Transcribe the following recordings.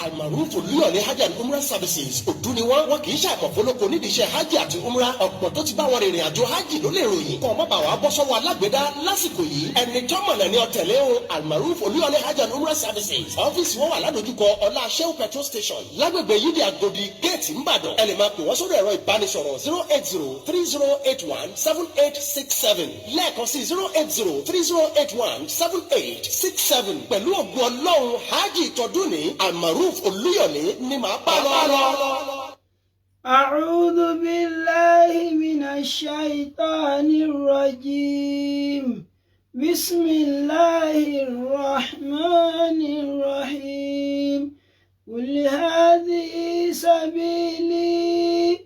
Almaroof Olúyọ̀lé Hajj and Umrah Services, òdú ni wọ́n. Wọn kì í ṣàìmọ̀fólóko nídìí iṣẹ́ hajj àti umrah. Ọ̀pọ̀ tó ti bá wọn rìnrìn àjò hajj ló lè ròyìn. Kọ́ ọ má bàa wá bọ́ sọ́wọ́ alágbèédá lásìkò yìí, ẹni tó mọ̀nà ni ọ̀tẹ̀lé o. Almaroof Olúyọ̀lé Hajj and Umrah Services, ọ́fíìsì wọn wà ládojúkọ Ọlá Shell petrol station, lágbègbè Yídì Àgòdì géètì ńbàdàn. Ẹ lè máa pè wọ́n sórí ẹ̀rọ ìbánisọ̀rọ̀ 08030817867, lẹ́ẹ̀kan sí 08030817867. Pẹ̀lú ògùn Ọlọ́run, hajj tọdún ní, Almaroof Olúyọ̀lé ni màá bá lọ. أعوذ بالله من الشيطان الرجيم. بسم الله الرحمن الرحيم. قل هذه سبيلي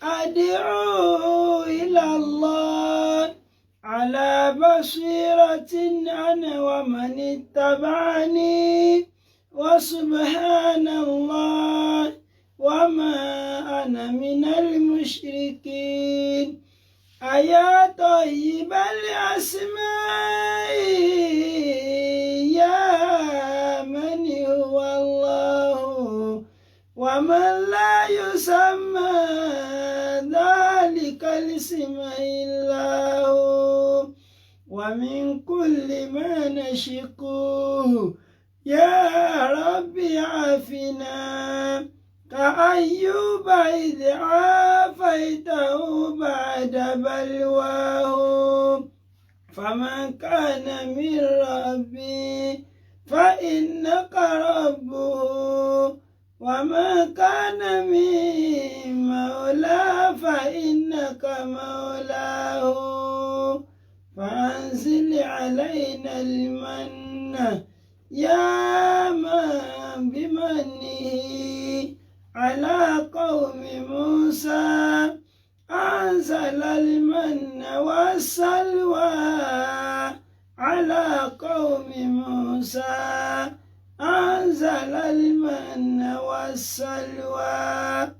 أدعو إلى الله على بصيرة أنا ومن اتبعني، وسبحان الله وما أنا من المشركين. أيا طيب الأسماء، يا من هو الله ومن لا يسمى ذلك الاسم إلا هو، ومن كل ما نشكوه يا رب عافنا، كأيوب إذ عافيته بعد بلواه. فمن كان من ربي فإنك ربه، وما كان من مولى فإنك مولاه. فأنزل علينا المن يا من بمنه على قوم موسى أنزل المن والسلوى، على قوم موسى أنزل المن والسلوى.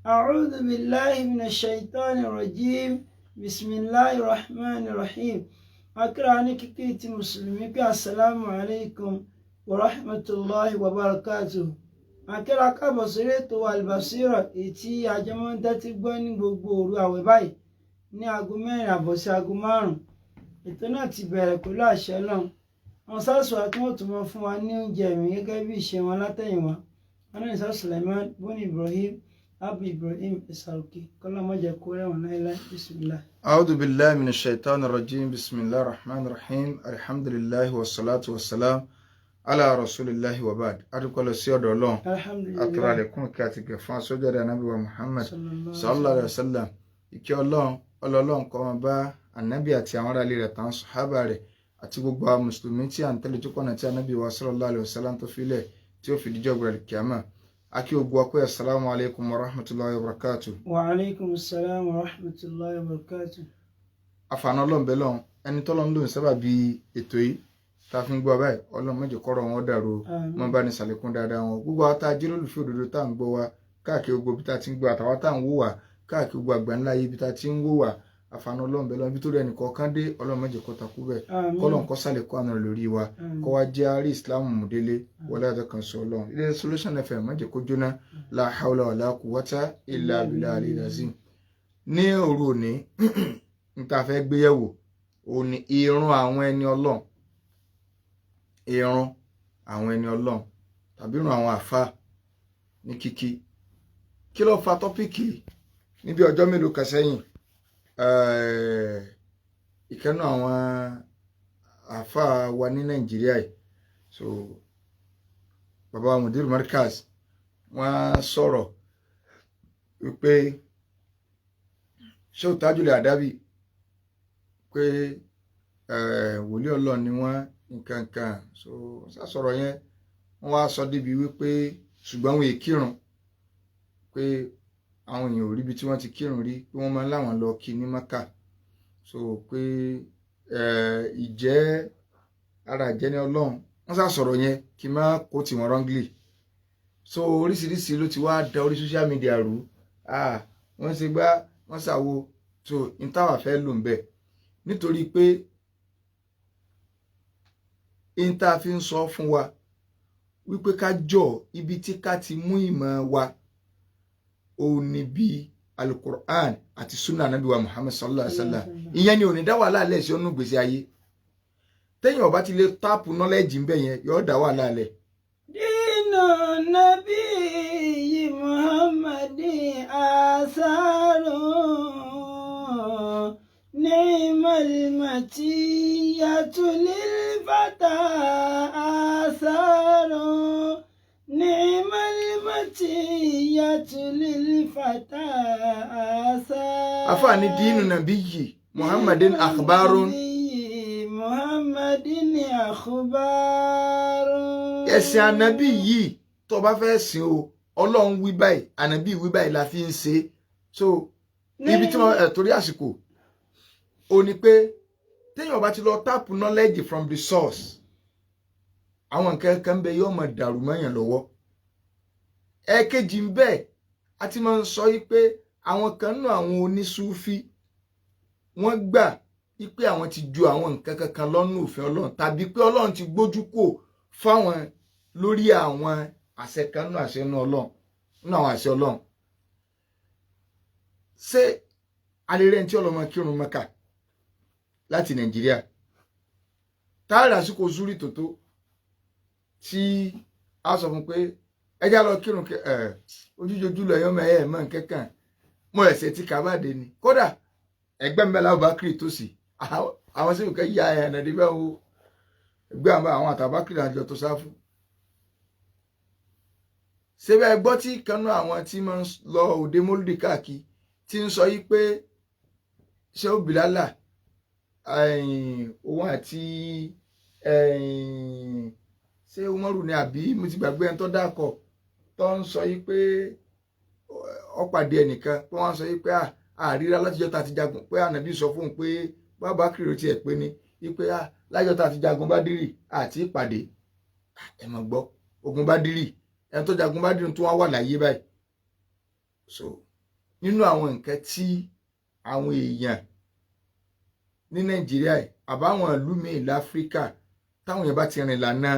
أعوذ بالله من الشيطان الرجيم. بسم الله الرحمن الرحيم. Akíra ní kíkí ti mùsùlùmí pé السلام عليكم ورحمة الله وبركاته. Akíra káàbọ̀ sórí ètò Albasira, èyí tí ajọmọ́ ń tẹ́tí gbọ́ ní gbogbo òru àwẹ̀ báyìí ní aago 4:30 sí aago 5. Ètò náà ti bẹ̀rẹ̀ pẹ̀lú àṣẹ Ọlọ́run. Àwọn sáàsù àti wọn tún mọ fún wa ní oúnjẹ ẹ̀mí gẹ́gẹ́ bí ìṣe wọn látẹ̀yìnwá. Wọn náà ní Sá Suleiman bóni Ibrahim Abu Ibrahim Ìsàrùkì, kọ́lá mọ́jẹ kó rẹ̀wọ̀n láéláé. بسم الله. أعوذ بالله من الشيطان الرجيم. بسم الله الرحمن الرحيم. الحمد لله والصلاة والسلام على رسول الله وبعد. Adúpẹ́ lọ sí ọ̀dọ̀ Ọlọ́run. Alhamdulillah. Atọ́rọ àlékún kí a ti gẹ̀ fún aṣọ́jáde Ànábì wa Muhammad Sallallahu صلى الله عليه وسلم. Ìkẹ́ Ọlọ́run, ọlọ́run kó máa bá Ànábì àti àwọn aráalé rẹ̀ tán sàhábà rẹ̀ àti gbogbo àwọn mùsùlùmí tí à ń tẹ̀lé jókòó náà tí Ànábì wa صلى الله عليه وسلم tó filẹ̀ tí ó fi díjọ́ gbẹ̀rẹ̀ kíámà. Akí ogun akó, السلام عليكم ورحمة الله وبركاته. وعليكم السلام ورحمة الله وبركاته. Àfààní Ọlọ́run bẹ́ẹ̀ lọ́hùn, ẹni tọ́lọ́run lòun sábà bí ètò yìí tá a fi ń gbọ́ báyìí, Ọlọ́run má jẹ́ kọ́rọ̀ wọn dàrú o. Àmín. Wọn bá ní sàlékún dáadáa wọn. Gbogbo àwọn tá a jẹ́ olólùfẹ́ òdodo tá à ń gbọ́ wa káàkiri gbogbo ibi tá a ti ń gbọ́, àtàwọn tá à ń wò wá káàkiri gbogbo àgbáńlá yìí, ibi tá a ti ń wò wá, àfààní Ọlọ́run bẹ́ẹ̀ lọ́hùn, ibi tó rẹ̀ nìkan dé, Ọlọ́run má jẹ́ kó takú bẹ́ẹ̀. Àmín. Kọ́lọ́n kó sàlékún àánú rẹ̀ lórí wa. Àmín. Kó wá jẹ́ àárí Islam mùdélé wọlé àjọ kan sọ Ọlọ́run. Ilé Solution FM, má jẹ́ kó jóná. لا حول ولا قوة إلا بالله العظيم. Ní òru òní, n ta fẹ́ gbéyẹ̀wò òun ni ìrun àwọn ẹni Ọlọ́run, ìrun àwọn ẹni Ọlọ́run tàbí ìrun àwọn àfáà ní kíkí. Kí ló fa topic? Níbi ọjọ́ mélòó kan sẹ́yìn, ìkẹ́nu àwọn àfáà wa ní Nàìjíríà yìí, so bàbá wa Mudir Markaz, wọ́n sọ̀rọ̀ wípé Shehu Tajul Adabi, pé wòlíì Ọlọ́run ni wọ́n, nǹkan kan. So sọ̀rọ̀ yẹn, wọ́n wá sọ débi wípé ṣùgbọ́n wọn è kírun, pé àwọn èèyàn ò ríbi tí wọ́n ti kírun rí, pé wọ́n máa ń láwọn lọ kí ní Maka. So pé ìjẹ́ ara ìjẹ́ni Ọlọ́run. Wọ́n sá sọ̀rọ̀ yẹn, kí n má kó tì wọ́n wrongly. So oríṣiríṣi ló ti wá da orí social media rú. Ah, wọ́n ṣe gbá, wọ́n ṣàwo. So n táwa fẹ́ lò ń bẹ̀ nítorí pé In tá a fi ń sọ fún wa wípé ká jọ ibi tí ká ti mú ìmọ̀ wa ó ní bí alukur'an àti sunna anabi wa Muhammad sallallahu alaihi wa sallam. Ìyẹn ni ò ní dá wàhálà lẹ̀ sí ọ̀nà ìgbésí ayé. Téèyàn bá ti lè táàpù nọ́lẹ́jì ń bẹ̀ yẹn, yóò dá wàhálà lẹ̀. Dínà nàbí yìí Muhammadi àṣàrò ni'mal matiyatu lil fata àṣàrò ni'mal matiyatu lil fata àṣàrò. Àfààní dínú nàbí yìí Muhammadin akhbarun. Muhammadin akhbarun. Ẹ̀sìn ànábì yìí tó bá fẹ́ sìn o, Ọlọ́run wí báyìí, ànábì wí báyìí la fi ń ṣe. So ibi tí wọ́n torí àsìkò o ní pé téèyàn bá ti lọ tap knowledge from the source, àwọn nǹkan kan bẹ yóò máa dàrú mọ́yàn lọ́wọ́. Ẹ̀ẹ̀kejì ń bẹ, a ti máa ń sọ yìí pé àwọn kan nù àwọn onísúfí, wọ́n gbà wípé àwọn ti ju àwọn nǹkan kankan lọ́nà òfin Ọlọ́run, tàbí pé Ọlọ́run ti gbójú kò fáwọn lórí àwọn àṣẹ kan nù àṣẹ nù Ọlọ́run, nù àwọn àṣẹ Ọlọ́run. Ṣé alẹ́rẹ́ ní tí ọlọ́mọ kírun Mẹ́kà láti Nàìjíríà táàrà àsìkò zúrì tòótó tí a sọ fún pé ẹjá lọ kírun ẹ ojújojú lọ ẹyọ mẹ ẹ mọ nǹkankan mọ ẹsẹ tí kábàdé ni. Kódà ẹgbẹ́ mi bẹ́ẹ̀ Abubakar tó sì àwọn sì kẹ́ ya ẹ̀ nàdí bẹ́ẹ̀ o, ẹgbẹ́ àwọn àtàbákiri àjọ tó sáfù. Síbẹ̀ gbọ́ tí kanú àwọn tí máa ń lọ òde mólúdì káàkiri tí ń sọ yí pé ṣé ó bìlálà òun àti ṣé Umaru ni àbí mo ti gbàgbé ẹni tó dákọ̀ tó ń sọ yí pé ó pàdé ẹnìkan pé wọ́n sọ yí pé àríra látijọ́ ta ti jagun, pé ànàbí sọ fóun pé bàbá kiri ó tiẹ̀ pé ni yí pé lájọ́ ta ti jagun Bádírì àti ìpàdé. Ẹ mọ̀ gbọ́, ogun Bádírì, ẹni tó jagun Bádírì tó wá wà láyé báyìí. So nínú àwọn nǹkan tí àwọn èèyàn ní Nàìjíríà àbáwọn ìlú míì láfíríkà táwọn èèyàn bá ti rìn lànà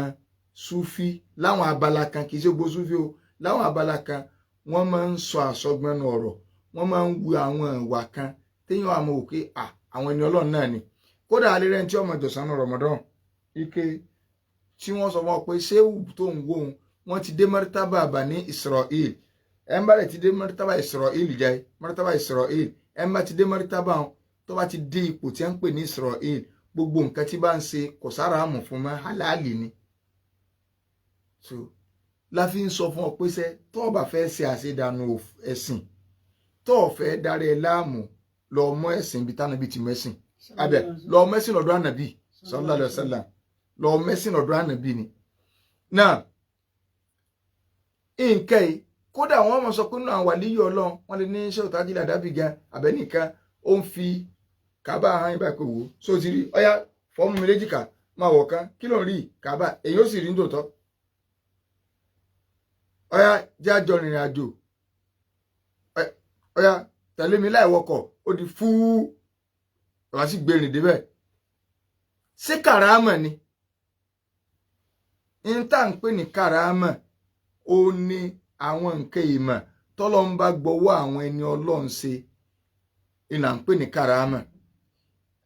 Súfí láwọn abala kan, kì í ṣe gbogbo Súfí o, láwọn abala kan wọ́n máa ń sọ àsọgbọnú ọ̀rọ̀, wọ́n máa ń wu àwọn ìwà kan téèyàn àmọ́ òkè àwọn ẹni Ọlọ́run náà ni. Kódà alẹ́ rẹ̀ tí ọmọ ìjọsán Ramadan ike tí wọ́n sọ wọn pé ṣéwù tó ń wó wọn ti dé mọ́rítàbà bà ní Israel, ẹ̀ ń bá rẹ̀ ti dé mọ́rítàbà Israel jẹ́ mọ́rítàbà Israel, ẹ̀ ń bá ti dé mọ́rítàbà wọn tó bá ti dé ipò tí wọ́n ń pè ní Israel, gbogbo nǹkan tí bá ń ṣe kò sára àmọ̀ fún mọ́, halali ni. So la fi ń sọ fún ọ pé sẹ́ tó o bá fẹ́ ṣe àṣedànù ẹ̀sìn, tó o fẹ́ darí ẹ láàmú, lọ mọ ẹ̀sìn ibi tánàbí ti mẹ́sìn abẹ, lọ mẹ́sìn lọ́dọ̀ ànàbí sallallahu alaihi wasallam, lọ mẹ́sìn lọ́dọ̀ ànàbí ni. Náà nǹkan yìí kódà wọ́n mọ̀ sọ pé nínú àwọn wàlíyọ̀ Ọlọ́run wọ́n lè ní ṣé òtájìlá dábì gan abẹ́nìkan ó ń fi kábà hàn ibà pé wò ó só ti rí ọyá fọ́ọ̀mù mi léjìká máa wọ̀ kan kí ló ń rí kábà èyí ó sì rí nítòótọ́ ọyá jẹ́ àjọ rìnrìn àjò ọyá tẹ̀lé mi láì wọkọ̀ ó di fúú ọ̀rá sì gbé rìn débẹ̀. Ṣé kàrámà ni? N tá à ń pè ní kàrámà ó ní àwọn nǹkan ìmọ̀ tọ́lọ́ ń bá gbọ́wọ́ àwọn ẹni Ọlọ́run ṣe ìlà ń pè ní kàrámà.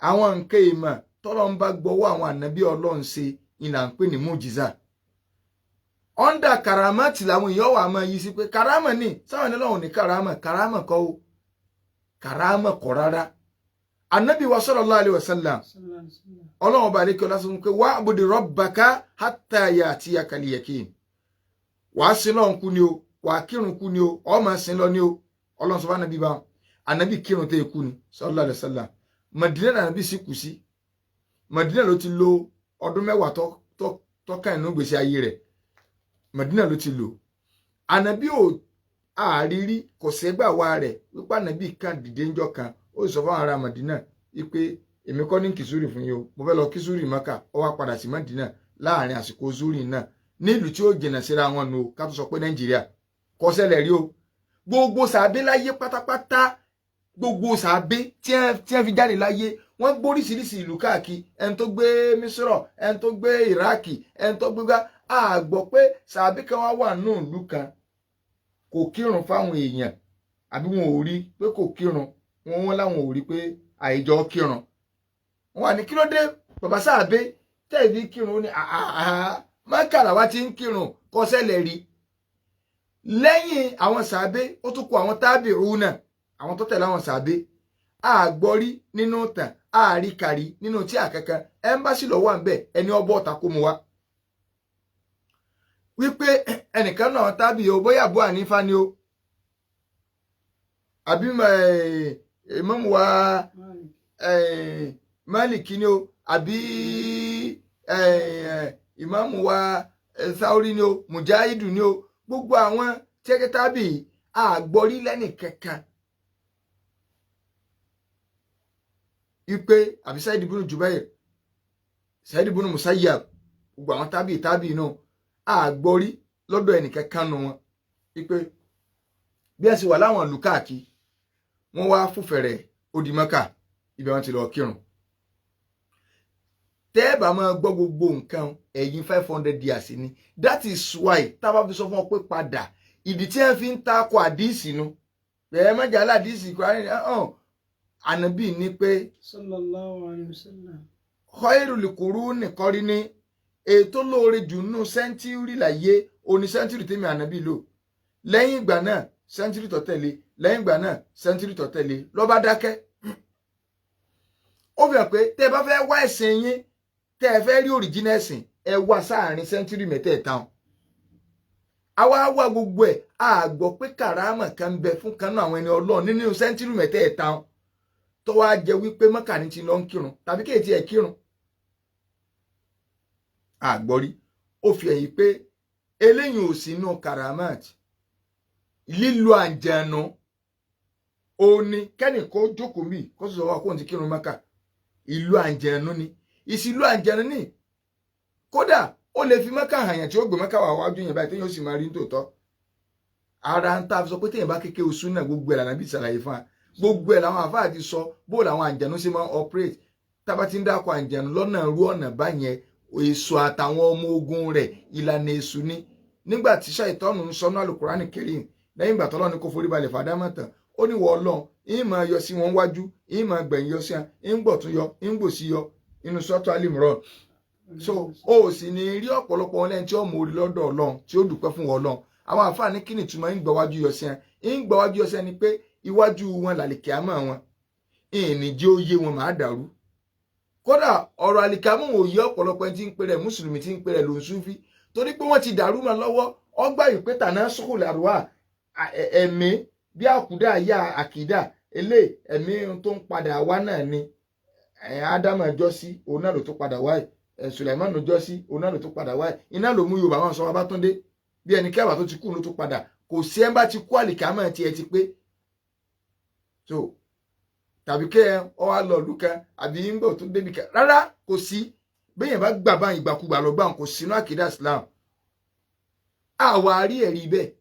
Àwọn nǹkan ìmọ̀ tọ́lọ́ ń bá gbọ́wọ́ àwọn ànábí Ọlọ́run ṣe ìlà ń pè ní mújìzà. Ọ̀ndà kàrámà tí làwọn èèyàn wà máa yí sí pé kàrámà ni, sáwọn ẹni Ọlọ́run ní kàrámà, kàrámà kọ́ o, kàrámà kọ́ rárá. Ànábì wa sallallahu alaihi wasallam Ọlọ́run bá lékè ọlá sọ pé wa'budu rabbaka hatta ya'tiyakal yaqin. Wàá sin lọ́run kú ni o, wàá kírun kú ni o, ó máa sin lọ ni o. Ọlọ́run sọ fún ànábì báwọn, ànábì kírun tẹ́ ikú ni sallallahu alaihi wasallam. Mọ̀dínà ànábì sì kù sí. Mọ̀dínà ló ti lo ọdún mẹ́wàá tọ́ka inú gbèsè ayé rẹ̀. Mọ̀dínà ló ti lò. Ànábì ò àrírí kò sẹ́gbà wa rẹ̀ wípé ànábì kan dìde ńjọ́ kan ó sọ fún ará Mọ̀dínà wípé èmi kọ́ ní kìsúrì fún yín o, mo fẹ́ lọ kìsúrì Mọ́kà. Ó wá padà sí Mọ̀dínà láàrin àsìkò zúrì náà nílùú tí ó jìnnà síra wọn nù ká tó sọ pé Nàìjíríà kò ṣẹlẹ̀ rí o. Gbogbo sàbí láyé pátápátá Gbogbo sàbẹ tí wọ́n fi jáde láyé, wọ́n gbóríṣiríṣi ìlú káàkiri. Ẹni tó gbé Mísírọ̀, ẹni tó gbé Iraki, ẹni tó gbé gbá, a gbọ́ pé sàbẹ kan wá wà nù ìlú kan kò kírun fáwọn èèyàn, àbí wọn ò rí pé kò kírun, wọn láwọn ò rí pé àìjọ kírun. Wọn wà ní kí ló dé bàbá sàbẹ tẹ̀lé kírun? Ní àhàhà, Mákà làwa ti ń kírun, kò ṣẹlẹ̀ rí. Lẹ́yìn àwọn sàbẹ, ó tún kó àwọn tábìrúnà, àwọn tó tẹ̀lé àwọn sàbẹ, àgbọ́rí nínú tàn, àríkàrí nínú tí àkankan ẹ́mbásì lọ́wọ́ à ń bẹ̀, ẹni ọbọ̀ ọ̀tà kó mu wá. Wípé ẹnìkan náà tábì o, bóyá Abu Hanifa ni o, àbí Imam wa Málìkì ni o, àbí Imam wa Thauri ni o, Mujahidu ni o, gbogbo àwọn tẹ́kẹ́ tábì àgbọ́rí lẹ́nì kankan ipe àbí Said ibn Jubair, Said ibn Musayyab, gbogbo àwọn tábì tábì náà àgbọ́rí lọ́dọ̀ ẹnìkan kan nu wọn ipe bí ẹ sì wà láwọn ìlú káàkiri, wọ́n wá fúnfẹ̀rẹ̀ odi Mẹ́kà, ibẹ̀ wọ́n ti lọ kírun. Tẹ́ẹ̀bà máa gbọ́ gbogbo nǹkan ẹ̀yìn 500 years ni. That is why tábà fi sọ fún ọ pé padà ìdí tí wọ́n fi ń takò àdíìsì nu bẹ́ẹ̀ mọ́jà aládìísì Kùránì hàn. Ànábì ní pé sallallahu alayhi wa sallam, khairul quruni qarni, ètò lóore jù nínú sẹ́ńtúrì láyé oní sẹ́ńtúrì tèmi ànábì lò. Lẹ́yìn ìgbà náà sẹ́ńtúrì tó tẹ̀lé, lẹ́yìn ìgbà náà sẹ́ńtúrì tó tẹ̀lé, ló bá dákẹ́. Ó fi hàn pé tẹ́ ẹ bá fẹ́ wá ẹ̀sìn yín, tẹ́ ẹ fẹ́ rí òrìjínà ẹ̀sìn, ẹ wá sáàrin sẹ́ńtúrì mẹ́tẹ̀ẹ̀ta. Àwa wá gbogbo ẹ̀, a gbọ́ pé kàrámà kan ń bẹ fún kanú àwọn ẹni Ọlọ́run nínú sẹ́ńtúrì mẹ́tẹ̀ẹ̀ta tó wá jẹ wípé Mọ́kà ní ti lọ ń kírun tàbí kéètì ẹ̀ kírun. Àgbọ́rí ó fi ẹ̀yìn pé eléyìí ò sínú karamat. Lílo àǹjẹ̀nu ó ní kẹ́nì kó jókòó mí kó sọ wá kóun ti kírun Mọ́kà, ìlú àǹjẹ̀nu ni, ìsìlú àǹjẹ̀nu ni. Kódà ó lè fi Mọ́kà hàn yàn tí ó gbé Mọ́kà wà wájú yẹn báyìí téèyàn ó sì máa rí nítòótọ́. Ara ń tá a fi sọ pé téèyàn bá kékeré oṣù náà, gbogbo ẹ̀ lànà bí ìsàlàyé fún wa, gbogbo ẹ̀ làwọn àfáà ti sọ bó làwọn àǹjẹ̀nu ṣe máa ń operate. Tábà ti ń dákọ̀ àǹjẹ̀nu lọ́nà rú ọ̀nà báyẹn, èso àtàwọn ọmọ ogun rẹ̀, ìlànà èṣù ni. Nígbà tí ṣàìtọ́nù ń sọnú àlùkùránì Kẹ́rímù, lẹ́yìn ìgbà tọ́lọ́run ní kó forí balẹ̀ fàdámọ̀ tán, ó ní wọ́n Ọlọ́run ìyìn máa yọ sí wọn wájú, ìyìn máa gbẹ̀yìn yọ sí wọn, ìyìn gbọ̀tún yọ, ìyìn gbòsí yọ, inú sọ́tọ̀ Al-Imran. So o sì ní rí ọ̀pọ̀lọpọ̀ wọn lẹ́yìn tí ó mọ orí lọ́dọ̀ Ọlọ́run tí ó dúpẹ́ fún Ọlọ́run. Àwọn àǹfààní kí ni ìtumọ̀ ń gbọ́ wájú yọ sí wọn? Ń gbọ́ wájú yọ sí wọn ni pé iwájú wọn làlìkẹ́ àmọ́ wọn, ìní jẹ́ ó yé wọn máa dàrú. Kódà ọ̀rọ̀ àlìkámù ò yé ọ̀pọ̀lọpọ̀ ẹni tí ń pè rẹ̀ mùsùlùmí, tí ń pè rẹ̀ lòǹsúfí, torí pé wọ́n ti dàrú mọ́ lọ́wọ́. Ọgbà yìí pé tànà sùkúlù àrùwà ẹ̀mí bí àkúdà yá àkìdá elé ẹ̀mí tó ń padà wá náà ni ádámù ẹjọ́ sí òun náà ló tó padà wáyé, sùlẹ̀mánù jọ́ sí òun náà ló tó padà wáyé. Iná ló mú Yorùbá wọn sọ Babátúndé bí ẹni kẹwàá tó ti kú ló tó padà. Kò sí ẹ̀ ń bá ti kú àlìkámù tiẹ̀ ti pé so tàbí kẹ́ ẹ ọ wá lọ ìlú kan àbí ń bọ̀ tó débi kan rárá, kò sí. Béèyàn bá gbà bá ìgbàkugbà lọ gbà kò sínú àkídà Islam. Àwa rí ẹ̀rí bẹ́ẹ̀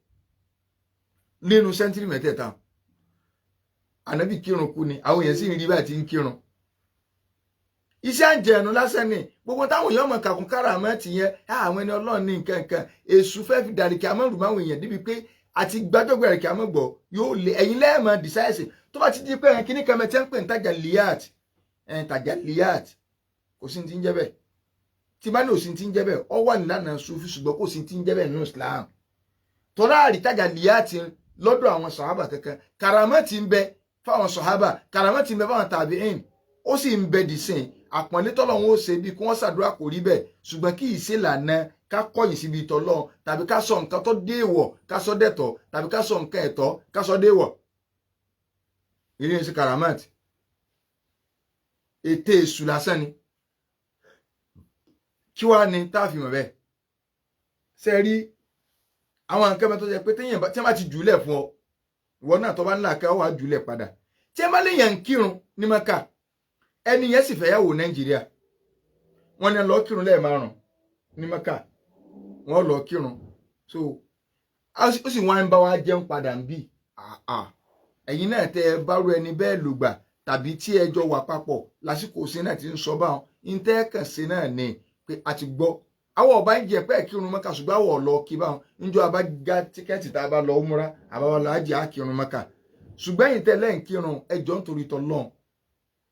nínú sẹ́ńtírì mẹ́tẹ̀ẹ̀ta. Ànábì kírun kú ni, àwọn èèyàn sì ń rí báyìí tí ń kírun. Iṣẹ́ àǹjẹ̀nu lásán ni gbogbo táwọn èèyàn mọ̀ kàkún kára àmọ́ ti yẹn. Àwọn ẹni Ọlọ́run ní nǹkan kan èṣù fẹ́ fi dàríkì àmọ́ rù máwọn èèyàn débi pé àti gbàjọ́gbé àríkì àmọ́ gbọ́ yóò lé ẹ̀yin lẹ́ẹ̀mọ́ dìsáìsì tó bá ti di pé ẹ̀yìn kíní kan mẹ́tẹ́ ń pè ní tajà liat, ẹ̀yìn tajà liat kò sí ti ń jẹ́ bẹ́ẹ̀. Tí bá ní òsì ti ń jẹ́ bẹ́ẹ̀, ọ wà nílànà Sufi, ṣùgbọ́n kò sí ti ń jẹ́ bẹ́ẹ̀ nínú Islam. Tọ́lá àrítajà liat lọ́dọ̀ àwọn sọ̀hábà kankan. Kàràmọ́ ti ń bẹ fáwọn sọ̀hábà, kàràmọ́ ti ń bẹ fáwọn tàbíìn, ó sì ń bẹ dìsìn. Àpọ̀nlé tọ́lọ́run ó ṣe bí kí wọ́n ṣàdúrà kò rí bẹ́ẹ̀, ṣùgbọ́n kí ìṣèlànà ká kọ̀yìn síbi tọ́lọ́run tàbí ká sọ nǹkan tó déèwọ̀ ká sọ dẹ̀tọ̀ tàbí ká sọ nǹkan ẹ̀tọ́ ká sọ déèwọ̀. Ìrìn sí karamat ète èṣù lásán ni. Kí wàá ní tá a fi mọ̀ bẹ́ẹ̀? Ṣe rí àwọn nǹkan mẹ́tọ́ jẹ́ pé tí wọ́n bá ti jùlẹ̀ fún ọ, ìwọ náà tó bá ńlá kẹ́ ọ wàá jùlẹ̀ padà. Tí wọ́n bá lè yàn kírun ní Mẹ́kà, ẹni yẹn sì fẹ́ yàwó Nàìjíríà, wọ́n ní lọ kírun lẹ́ẹ̀márùn ní Mẹ́kà, wọ́n lọ kírun. So ó sì wọ́n ń bá wa jẹun padà ń bì. Ẹ̀yin náà tẹ́ ẹ bá rú ẹni bẹ́ẹ̀ lògbà tàbí tí ẹ jọ wà papọ̀ lásìkò sí náà ti ń sọ báwọn, ń tẹ́ kàn sí náà ni pé a ti gbọ́ àwọn ọba ń jẹ pé kírun Mẹ́kà, ṣùgbọ́n àwọn ọ̀lọ́ kí báwọn níjọ́ abá já tíkẹ́ẹ̀tì tá a bá lọ múra àbáwá lọ ájì á kírun Mẹ́kà. Ṣùgbọ́n ẹ̀yin tẹ́lẹ̀ ń kírun, ẹ jọ̀ọ́ nítorí t'Ọlọ́run,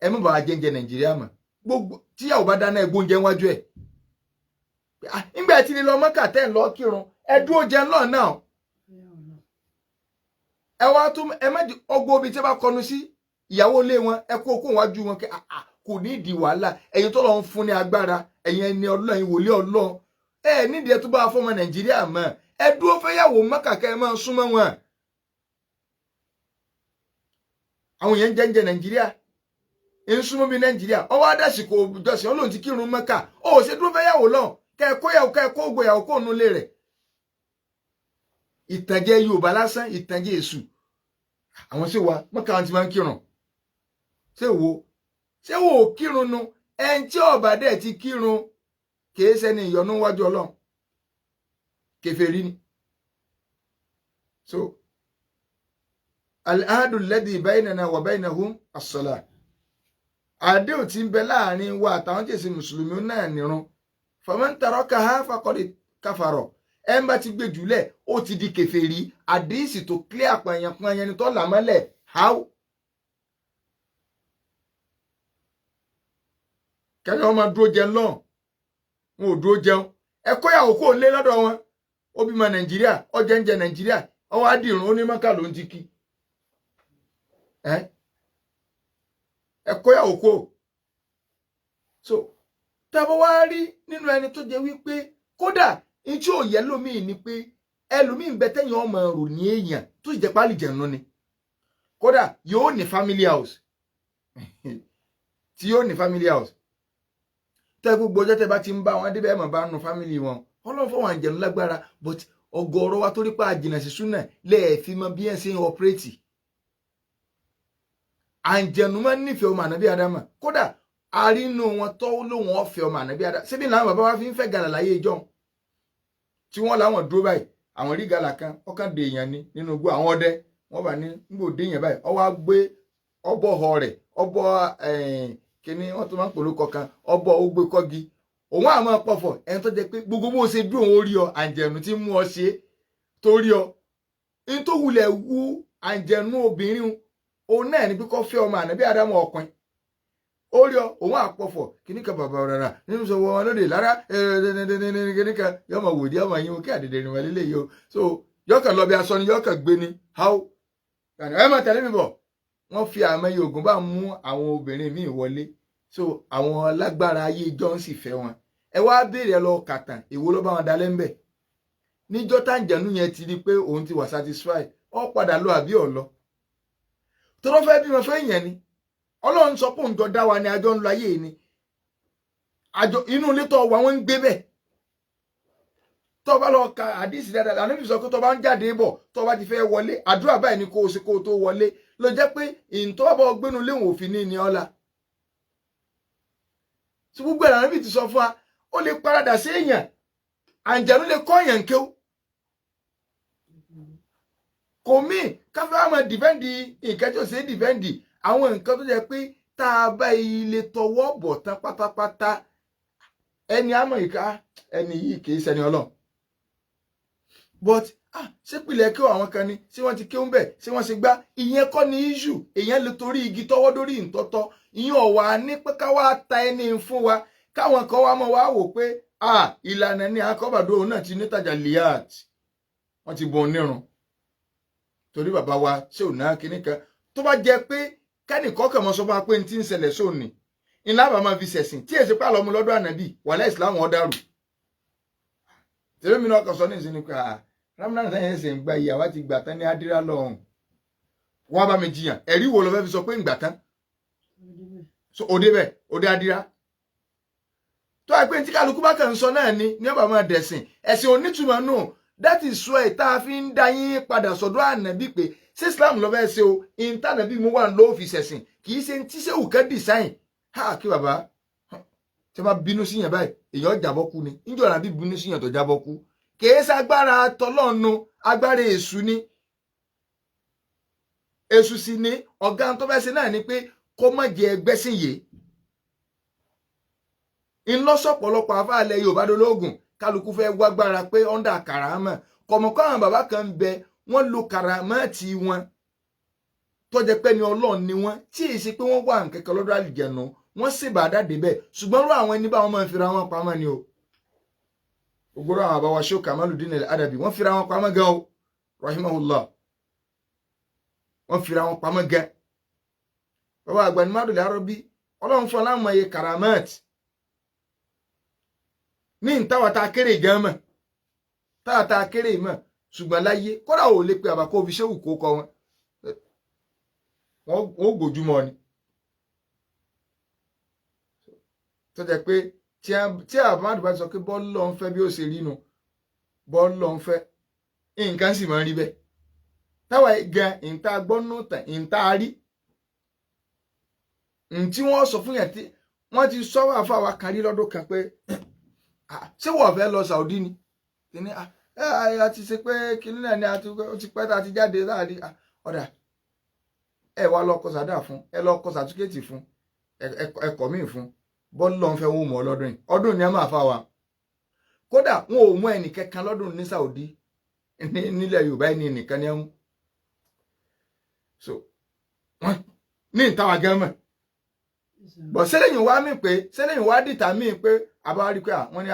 ẹ má bàa jẹ́ǹjẹ Nàìjíríà mọ́. Gbogbo tíyàwó bá dáná, ẹ gbóúnjẹ wájú ẹ̀ nígbà tí lè lọ Mẹ́kà tẹ́ ń lọ kírun, ẹ dúró jẹun lọ́ọ̀ náà. Ẹ wá tún ẹ má ọgbó omi tí ẹ bá kọnu sí ìyàwó ilé wọn, ẹ kó okó wájú wọn kẹ kò ní ìdí wàhálà. Ẹ̀yin tó lọ ń fún ní agbára, ẹ̀yin ẹni Ọlọ́run, wòlíì Ọlọ́run, ẹ nídìí ẹ tó bá fọmọ Nàìjíríà mọ́. Ẹ dúró fẹ́yàwó Mẹ́kà kẹ́ ẹ máa súnmọ́ wọn. Àwọn èèyàn ń jẹ́ǹjẹ́ Nàìjíríà, ń súnmọ́ bí Nàìjíríà ọwọ́ adásìkò ìjọsìn Ọlọ́run ti kírun Mẹ́kà, ó ṣe dúró fẹ́yàwó lọ kẹ́ ẹ kó yàwó, kẹ́ ẹ kó gbòyàwó kó nulẹ̀ rẹ̀. Ìtànjẹ Yorùbá lásán, ìtànjẹ èṣù. Àwọn ṣé wa Mẹ́kà wọn ti máa ń kírun, ṣé wo ṣé wo ò kírun nu? Ẹn tí ọba dẹ̀ ti kírun kìí ṣẹni ìyọnu wájú Ọlọ́run, kèfèrí ni. So al-ahadu alladhi baynana wa baynahum as-salah, àdéhùn tí ń bẹ láàrin wa àtàwọn tí èsì mùsùlùmí náà nírun. Faman tarakaha faqad kafara, ẹ ń bá ti gbé jùlẹ̀ ó ti di kèfèrí. Àdéhìsì tó clear pààyàn ni tó là mọ́lẹ̀. How kẹ́ni wọn máa dúró jẹun lọ́n, wọn ò dúró jẹun. Ẹ kóyàwó kó lé lọ́dọ̀ wọn, ó bímọ Nàìjíríà, ọjẹ́ ń jẹ Nàìjíríà, ọwọ́ adìrún ó ní Mẹ́kà ló ń ti kí. Ẹ kóyàwó kó. So tábọ̀ wá rí nínú ẹni tó jẹ́ wípé kódà ní tí ò yẹ lómìn ni pé ẹlòmíì ń bẹ tẹ́yìn ọmọ rò ní èèyàn tó sì jẹ́ pálí jẹ̀nu ni, kódà yóò ní family house tí yóò ní family house tẹ́ gbogbo ọjọ́ tẹ́ bá ti ń bá wọn débẹ̀, ẹ̀ mọ̀ bá nu family wọn. Ọlọ́run fọwọ́n àjẹ̀nu lágbára, but ọ̀gọ̀ọ̀rọ̀ wa torí pa àjìnà sí súnà lẹ́ẹ̀fi mọ bí ẹ̀ ṣe ń ọpẹ́rẹ́tì. Àǹjẹ̀nu máa ń nífẹ̀ẹ́ ọmọ ànábì Ádámà, kódà arínú wọn tọ́ lóun ọ̀fẹ́ ọmọ ànábì Ádámà. Síbi làwọn bàbá wa fi ń fẹ́ gàlà láyé ìjọ tí wọ́n láwọn dúró báyìí, àwọn rí gàlà kan ọkàn dè èèyàn ni nínú igbó àwọn ọdẹ, wọ́n bá ní nígbò dé èèyàn báyìí, ọwọ́ á gbé ọbọ̀ họ rẹ̀, ọbọ̀ kíní wọ́n tó máa ń polókọ kan, ọbọ̀ ó gbé kọ́gi, òun àmọ́ pọ̀fọ̀. Ẹni tó jẹ́ pé gbogbo bó ṣe dúró òun ó rí ọ, àǹjẹ̀nù tí ń mú ọ ṣe tó rí ọ ní tó wulẹ̀ wú àǹjẹ̀nù obìnrin òun náà ní pé kó fẹ́ ọmọ ànábì Ádámù ọkùnrin, ó rí ọ òun àpọ̀fọ̀ kíní kan bàbá rárá nínú sọ wọn lóde lára kíní kan yọmọ wòdì ọmọ yín kí àdèdè rìn wọlé léyìí o. So yọkàn lọ bí aṣọ ni yọkàn gbé ni how ẹ máa tẹ̀lé mi bọ̀. Wọ́n fi àmọ́ iye ògùn bá mú àwọn obìnrin míì wọlé, so àwọn lágbára ayé John sì fẹ́ wọn. Ẹ wá béèrè ẹ lọ kàtàn èwo ló bá wọn dalẹ̀ ńbẹ̀ níjọ́ táǹjẹ̀nú yẹn ti rí pé òun ti wà satisfy, ọ padà lọ àbí ọ̀ lọ tọ́lọ́ fẹ́ bímọ fẹ́ yẹn ni. Ọlọ́run sọ pé òun jọ dá wa ni, àjọ ń lọ ayé ni, àjọ inú ilé tó wà wọ́n ń gbé bẹ́ẹ̀. Tó bá lọ ka àdìsí dáadáa, àná sọ pé tó bá ń jáde bọ̀, tó bá ti fẹ́ wọlé, àdúrà báyìí ni kó o ṣe kó o tó wọlé, ló jẹ́ pé ìǹtọ́ bá gbénu léwọ̀n òfin ní ní ọ̀la. Tí gbogbo ẹ̀rọ àná ti sọ fún wa, ó lè paradà sí èèyàn, àǹjẹ̀nú lè kọ́ èèyàn kéw. Kò mí káfíń àmọ́ dìfẹ́ǹdì nǹkan tí ò ṣe é dìfẹ́ǹdì, àwọn nǹkan tó jẹ́ pé tá a bá ilé tọwọ́ bọ̀ tán pátápátá, ẹni àmọ́ ìka ẹni yìí kì í ṣẹni Ọlọ́run. But ṣé pìlẹ̀ kí àwọn kan ni ṣé wọ́n ti kí ń bẹ̀, ṣé wọ́n ṣe gbá, ìyẹn kọ́ ni issue. Èèyàn lè torí igi tọwọ́ dórí ìtọ́tọ́, ìyẹn ọ̀wà ní pé ká wá ta ẹni fún wa, káwọn kan wá mọ̀ wá wò pé ìlànà ni akọ́bàdó òun náà ti nítàjà liat, wọ́n ti bọ̀ onírun torí bàbá wa ṣé ò náà kíní kan. Tó bá jẹ́ pé kẹ́nìkan kàn mọ́ sọ fún wa pé n ti ń ṣẹlẹ̀ sóòní ńlá bàá máa fi ṣẹ̀sìn tí èsì pàlọ́ mu lọ́dọ̀ ànábì wàhálà ìsìlámù ọ̀dàrú. Tèmi náà kàn sọ ní ìsinmi pé Ramadan sẹ́yìn ẹ̀sẹ̀ ń gba ìyàwó àti gbà tán ní adira lọ́hùn, wọ́n bá mi jiyàn ẹ̀rí wo ló fẹ́ fi sọ pé ń gbà tán òde bẹ̀ òde adira tó àìpé tí kálukú bá kàn ń sọ náà ni ní ọba máa dẹ̀sìn ẹ̀sìn onítùmọ̀ nù. That is why tá a fi ń dá yín padà sọ́dọ̀ ànábì pé ṣé Islam ló fẹ́ ṣe o, ìntànàbí mú wà ló fi ṣẹ̀sìn, kì í ṣe tí sẹ́wù kẹ́ design. Ha kí bàbá tí wọ́n bá bínú síyàn báyìí èèyàn jábọ́ kú ni, níjọ́ ànábì bínú síyàn tó jábọ́ kú, kì í ṣe agbára tọlọ́nu, agbára èṣù ni. Èṣù sì ni ọ̀gá tó fẹ́ ṣe náà ni pé kó má jẹ ẹgbẹ́ sí yìí. Ńlọ́sọ̀pọ̀lọpọ̀ afáàlẹ̀ Yorùbá dológun, kálukú fẹ́ wágbára pé ọ̀ndà kàràmà kọ̀mọ̀kọ́. Àwọn bàbá kan ń bẹ, wọ́n lo kàràmà tí wọn tó jẹ́ pé ní Ọlọ́run ni wọ́n, tí èyí ṣe pé wọ́n wà nkẹ́kẹ́ lọ́dọ̀ àlìjẹ̀nu, wọ́n sì bá dáde bẹ́ẹ̀. Ṣùgbọ́n rú àwọn ẹni báwọn máa ń fira wọn pamọ́ ni o. Gbogbo àwọn àbáwá Sheikh Kamaludin Al-Adabi, wọ́n fira wọn pamọ́ gan o, rahimahullah, wọ́n fira wọn pamọ́ gan. Bàbá àgbà ní Mádùlẹ̀ Arọ́bí, Ọlọ́run fún aláwọ̀ ẹ̀yẹ karamat ní ìtawà tá a kéré gan mọ̀, táwa tá a kéré mọ̀. Ṣùgbọ́n láyé kódà ò lè pe àbàkọ́ òfi ṣéwù kó kọ wọn, wọn ò gbójúmọ́ ni. Tó jẹ́ pé tí àbámádùn bá ti sọ pé bọ́ọ̀lù ń fẹ́ bí ó ṣe rí nu, bọ́ọ̀lù ń fẹ́, nǹkan sì máa ń rí bẹ́ẹ̀. Táwa gan ìta gbọ́nú tàn, ìta rí ntí wọ́n sọ fún yẹn tí wọ́n ti sọ wà fún àwa kan rí lọ́dún kan pé ṣé wọ́n fẹ́ lọ Saudi ni kíní a ti ṣe pé kíní náà ni ó ti pẹ́ tá a ti jáde láàrin ọ̀dà ẹ wá lọ kọ sàdá fún ẹ, lọ kọ sàtúkẹ́tì fún ẹkọ míì fún bọ́ọ̀lù lọ́n fẹ́ wọ́n mọ̀ lọ́dún yìí. Ọdún ni a máa fa wa kódà wọn ò mú ẹnì kankan lọ́dún ní Saudi nílẹ̀ Yorùbá ẹni nìkan ni ẹ mú. So wọn ní ìtawà gan mọ̀ bọ̀ sẹ́lẹ̀yìn wá mí pé sẹ́lẹ̀yìn wá dìtà mí pé àbáwárí pé wọ́n ní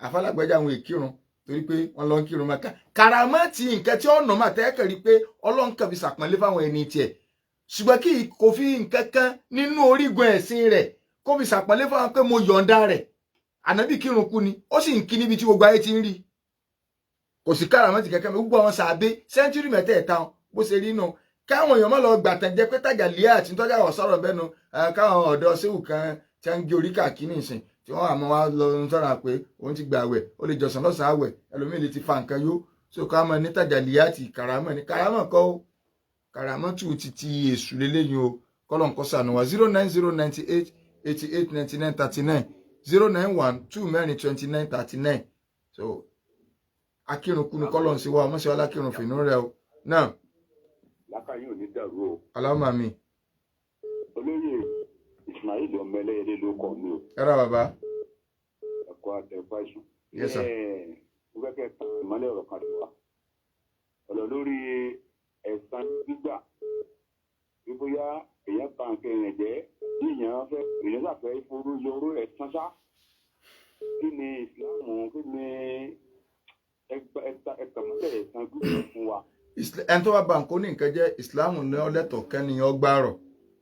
àfàlágbẹ́jà àwọn èkírun torí pé wọ́n lọ ń kírun mọ́ká kàràmọ́tì nǹkan tí ọ̀nà mà tẹ́kẹ̀ rí pé Ọlọ́run kàn fi ṣàpọ́nlé fáwọn ẹni tiẹ̀, ṣùgbọ́n kí kò fi nǹkan kan nínú orígun ẹ̀sìn rẹ̀ kó fi ṣàpọ́nlé fáwọn pé mo yọ̀ǹda rẹ̀. Ànábì kírun kú ni ó sì ń kí níbi tí gbogbo ayé ti ń rí, kò sí kàràmọ́tì kankan. Gbogbo àwọn sàbẹ sẹ́ńtúrì mẹ́tẹ̀ẹ̀ta bó ṣe rí nù, káwọn èèyàn má lọ gbàtàn jẹ pé tàjà líà àti tọ́jà ọ̀sọ́rọ̀ bẹ́nu, káwọn ọ̀dọ́ séwù kan tí wọ́n ń gé orí káàkiri nìsín tí wọ́n àmọ́ wá lọ ń sọ̀rọ̀ pé òun ti gbà àwẹ̀, ó lè jọ̀sán lọ́sàn-án àwẹ̀, ẹlòmíì lè ti fa nǹkan yó. So ká mọ ní tàjà líà àti kàràmọ́ ní kàràmọ́ kọ́ ó kàràmọ́ tù ti ti èṣù lélẹ́yìn o. Kọ́lọ̀ nǹkan sànù wa. 09098889939, 09124 2939. So akírunkúnu kọ́lọ̀ ń ṣe wá ọmọ ṣe wá lákírun fìnnú rẹ o náà. Lákàyè ò ní dàrú o. Aláwọ̀ mi. Olóyè Ismail ọmọ ẹlẹ́yẹlé ló kọ mi o. Ẹ ra bàbá. Ẹ̀kọ́ àtẹ̀kọ́ àìsàn. Yes sir. Mo fẹ́ kẹ́ tán ìmọ́lẹ̀ ọ̀rọ̀ kan wa. Ọ̀rọ̀ lórí ẹ̀san gbígbà. Bí bóyá èèyàn ba nǹkan èèyàn jẹ́, bí èèyàn fẹ́ èèyàn sàfẹ́ forú yoró ẹ̀san sá. Kí ni Ìsìláàmù, kí ni ẹ̀tàmọ́lẹ̀ ẹ̀san gbígbà fún wa? Ẹni tó bá ba nǹkan ní nǹkan jẹ́, ìsìláàmù ní ọlẹ́tọ̀ kẹ́niyàn gbààrọ̀,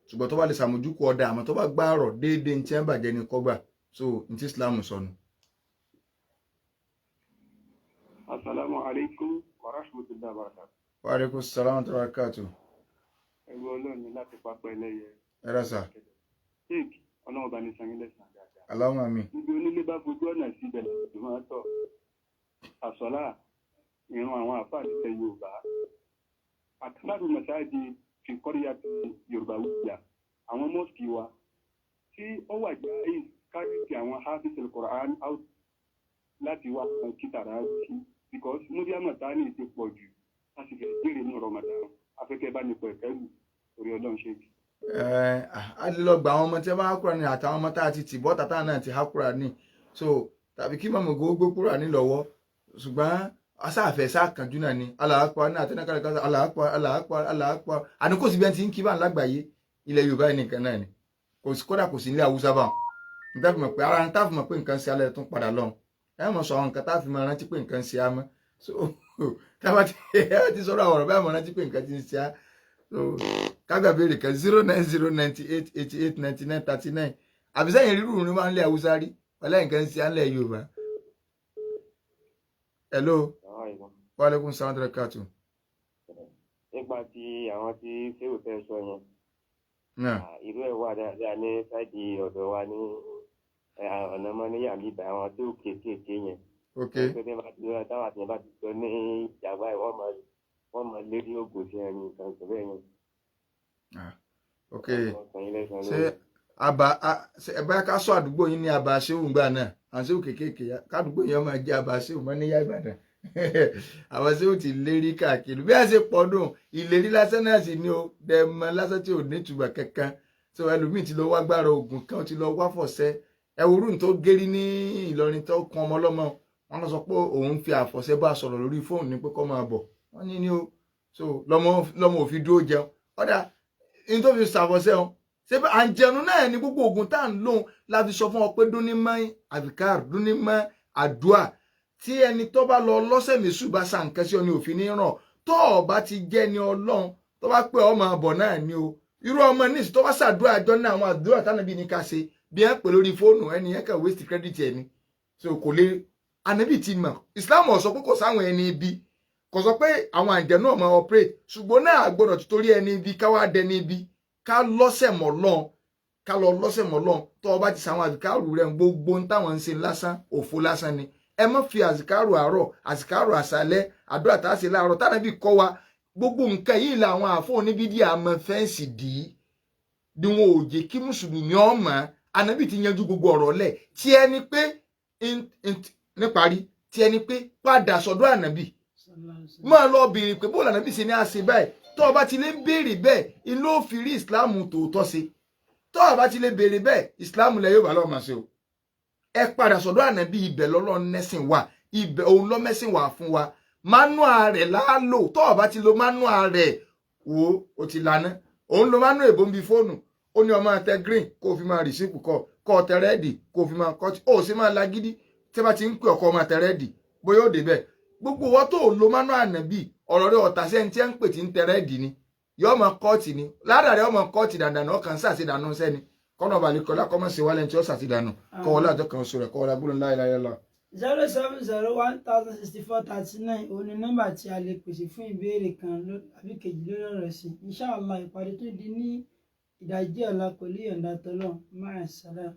ṣùgbọ́n tó bá lè ṣàmójúkú ọ̀dà, àmọ́ tó bá gbààrọ̀ déédéé ní tí wọ́n bàjẹ́ ní kọ́gbà. So ní tí ìsìláàmù sọnù. Asalaamu alaikum wa rahmatulahi wa barakatuh. Wa alaikum salaam wa barakatuh. Ẹrú Ọlọ́run ni láti pápá ẹlẹ́yẹ. Ẹ rà sà. Sheik, Ọlọ́run bá ní sanyin lẹ́sàn-án dáadáa. Allahumma àmín. Níbi onílé bá fojú ọ̀nà sí ibẹ̀ ló máa tọ̀. Àsọ̀lá ìran àwọn àfáà nílẹ̀ Yorùbá. Àtàlárù mọ̀sáàdì fi kọ́ríyá ti Yorùbá wúyà. Àwọn mọ́sìkì wa tí ó wà jáì káríkì àwọn hafiz al-Qur'an out láti wá kan kí tàrà sí because múdíá mọ̀tánì ti pọ̀ jù, a sì fẹ́ jèrè ní Ramadan, afẹ́kẹ́ bá ní pẹ̀kẹ́ lù orí Ọlọ́run ṣe jù. A lè lọ gba àwọn ọmọ tí wọ́n bá hákúrà ní àtàwọn ọmọ tá a ti tì bọ́ tàtà náà ti hákúrà ní, so tàbí kí mọ̀mọ́ gbogbo kúrà ní lọ́wọ́, ṣùgbọ́n asáàfẹ́ sáàkànjú náà ni aláàpá ní àtẹnákàlẹ̀ kan aláàpá aláàpá aláàpá àní kò sí bí ẹni tí ń kí bá ń lágbàáyé ilẹ̀ Yorùbá yìí nìkan náà ni kò sí, kódà kò sí ilé Haúsá bá wọn. Níta fi mọ̀ pé ara níta fi mọ̀ pé nǹkan ṣe alẹ́ tún padà lọ́hùn, ẹ mọ̀ sọ àwọn nǹkan tá a fi mọ̀ rántí pé nǹkan ṣe á mọ́. So táwa ti sọ̀rọ̀ àwọn ọ̀rọ̀ báyìí mọ̀ rántí pé nǹkan ti ń ṣe á. So kágbà béèrè kan 09098889939. Àbísẹ́yìn rírù ní máa ń lé Haúsá rí wọlé nǹkan ń ṣe á ńlẹ̀ Yorùbá. Hello. Wa alaikum salaam wa rahmatulah. Nípa ti àwọn tí fẹ́rù fẹ́ sọ yẹn, irú ẹ̀ wà dáadáa ní sáìdì ọ̀dọ̀ wa ní ọ̀nà mọ́níyà bíbá àwọn tó kéékèèké yẹn. Ok. Táwọn àti yẹn bá ti sọ ní ìjàmbá ẹ̀, wọ́n máa lérí ògùn sí ẹni nǹkan sọ bẹ́ẹ̀ yẹn. Ok, ṣé àbá ẹ bá ká sọ àdúgbò yín ní àbá ṣéwù ńgbà náà, àwọn ṣéwù kéékèèké kádùgbò yẹn máa jẹ àbá ṣéwù mọ́níyà Ìbàdàn. Àwọn ṣé ó ti lérí káàkiri bí a ṣe pọ̀ dùn, ìlérí lásán náà sì ni ó dẹmọ lásán tí ò ní ìtumọ̀ kankan. So ẹlòmíì ti lọ wá gbára oògùn kan, ó ti lọ wá fọ̀ṣẹ. Ẹwúrú tó gérí ní Ìlọrin tó kan ọmọ ọlọ́mọ, wọn lọ sọ pé òun fi àfọ̀ṣẹ bá sọ̀rọ̀ lórí fóònù ní pé kó máa bọ̀. Wọ́n ní ní o so lọ́mọ ò fi dúró jẹun. Ọ̀dà ní tó fi ṣàfọ̀ṣẹ wọn, ṣé à ń jẹun náà ní gbogbo oògùn tá à ń lòun la fi sọ fún ọ pé dúnní mọ́ àfikàr, dúnní mọ́ àdúà. Tí ẹni tó bá lọ lọ́sẹ̀ mẹ́sù bá sa nǹkan sí ọ ní òfin ní ràn. Tó o bá ti jẹ́ ni Ọlọ́run tó bá pẹ́ ọmọ àbọ̀ náà ni o. Irú ọmọ níìsí tó bá ṣàdúrà àjọ náà, àwọn àdúrà tánàbí ní ká ṣe bí ẹ pè lórí fóònù, ẹni yẹn kàn waste credit ẹ ni. So kò lè ànábì ti mọ̀. Islam ò sọ pé kò sáwọn ẹni ibi, kò sọ pé àwọn àjẹ́ náà máa operate, ṣùgbọ́n náà gbọ́dọ̀ ti torí ẹni ibi ká wá dẹni ibi. Ká lọ́sẹ̀ mọ́ lọ́n, ká lọ lọ́sẹ̀ mọ́ lọ́n. Tó o bá ti sàwọn àzìkárù rẹ̀, gbogbo ń táwọn ń ṣe lásán, òfo lásán ni. Ẹ má fi àzìkárù àárọ̀, àzìkárù àṣálẹ́, àdúrà tá a ṣe láàárọ̀ tánàbí kọ́ wa, gbogbo nǹkan yìí làwọn àfọ oníbídìí àmọ́ fẹ́ǹsì dì í ni wọn ò jẹ́ kí mùsùlùmí ọmọ. Ànábì ti yanjú gbogbo ọ̀rọ̀ lẹ̀. Tí ẹni pé níparí, tí ẹni pé padà sọ́dọ̀ ànábì, máa lọ béèrè pé bóòlù ànábì ṣe ní àṣẹ báyìí. Tó o bá ti lè ń béèrè bẹ́ẹ̀, inú ó fi rí ìsìláàmù tòótọ́ ṣe. Tó o bá ti lè béèrè bẹ́ẹ̀, ìsìláàmù lẹ yóò bá lọ́ọ́ máa ṣe o. Ẹ padà sọ́dọ̀ ànábì, ibẹ̀ lọ́lọ́run nẹ́sìn wà, ibẹ̀ òun lọ́mẹ́sìn wà fún wa. Manua rẹ̀ láàlò. Tó o bá ti lo manua rẹ̀, wo o ti lana. Òun lo manua èbó ń bi fóònù, ó ní ọmọ tẹ green kó o fi máa rìsípù kọ, kó o tẹ rẹ́ẹ̀dì kó o fi máa kọ́, ó sì máa lagídí tí a bá ti ń pè ọkọ ọmọ tẹ rẹ́ẹ̀dì bóyá ó débẹ̀. Gbogbo wọn tó lo manua ànábì, ọ̀rọ̀ rẹ̀ ọ̀tà sẹ́ni tí ẹ ń pè tí ń tẹ rẹ́ẹ̀dì ni yọ ọmọ kọ́ọ̀tì ni ládàá rẹ̀ ọmọ kọ́ọ̀tì dandan ọkàn sàṣìdànù sẹ́ni kọ́nà balẹ̀kọ́lá kọ́mọ̀ sí wálẹ̀ tí ó sàṣìdànù kọ́wọ́lá àjọ kan sọ̀rọ̀ kọ́wọ́lá gbọ́dọ̀ láìláìlá. 070 1064 39 òun ni nọ́mbà tí a lè pèsè fún ìbéèrè kan àbí kejì lórí ọ̀rọ̀ ẹ̀sìn. Inshallah, ìpàdé tó di ní ìdajì ọ̀la pẹ̀lú ìyọ̀ǹda tọ́lọ́. Máa sàlám.